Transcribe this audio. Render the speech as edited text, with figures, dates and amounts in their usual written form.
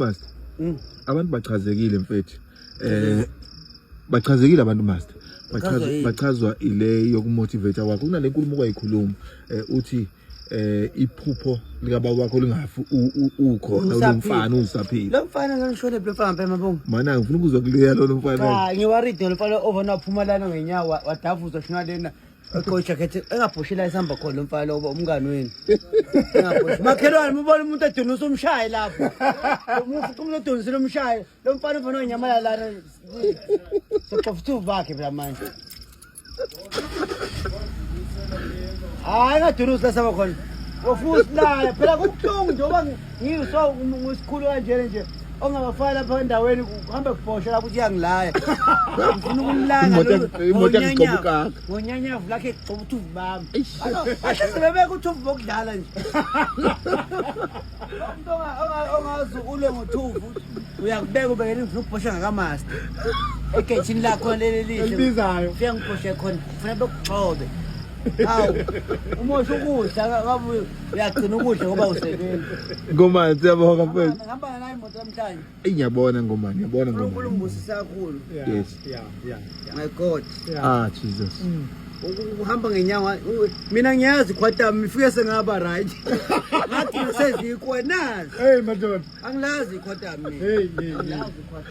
Master. Abantu bachazekile mfethu. Bachazekile abantu, master. Bachazwa yini? Bachazwa ile yokumotivate kwakho. Kunale nkulumo kwayikhuluma uthi iphupho likababa wakho lingafi ukhona Usaphila. lo mfana usaphila. Lo mfana ngishone lo mfana phela, mabonga. Mana ngifuna ukuzwa kuleya lo mfana. Cha, ngiworried lo mfana ovana waphuma lana ngenyawo, wadavuza shona lena. Egqoke jacket engabhoshi la esihamba khona lo mfana lo umngani wenu. Engabhoshi. Makhelwane, ubona umuntu edunusa umshaye lapho. Umuntu umuntu odunisile umshaye. Lo mfana ufana onyamala lana. Soxofa uthuvu bakhe phela manje. Hayi, engadunusi la sihamba khona. Wofuna usilaya phela, kubuhlungu njengoba ngiso ngisikhulu kanjena nje ongabafana lapha endaweni kuhambe kubhosha lapho uthi uyangilaya. Ngifuna ukumlaya. Imoto yakugcoba ukaka. Ngonyanyavu lakhe egcoba uthuvu bami. Ahleze bebeka uthuvu bokudlala nje. Umuntu ongazi ulwe ngothuvu uyakubeka ubekela ngifuna ukubhosha ngakamaster. Egejini lakho leli lihle. Elibizayo. Fika ngibhoshe khona, kufanele bekugxobe. Hawu, umosha ukudla ngabe uyagcina ukudla ngoba usebenza. Ngomani, siyabonga mfethu. Ngihamba nayo imoto namhlanje. Eyi, ngiyabona ngomani, ngiyabona uNkulunkulu ngomani. ngibusisa kakhulu. Yes. My God. Ah, Jesus. Ukuhamba ngenyawo mina ngiyazi iquantum ifike sengaba right. Ngathi sezikwe nazi. Hey madoda. Angilazi iquantum mina. Hey, hey, hey. Angilazi iquantum.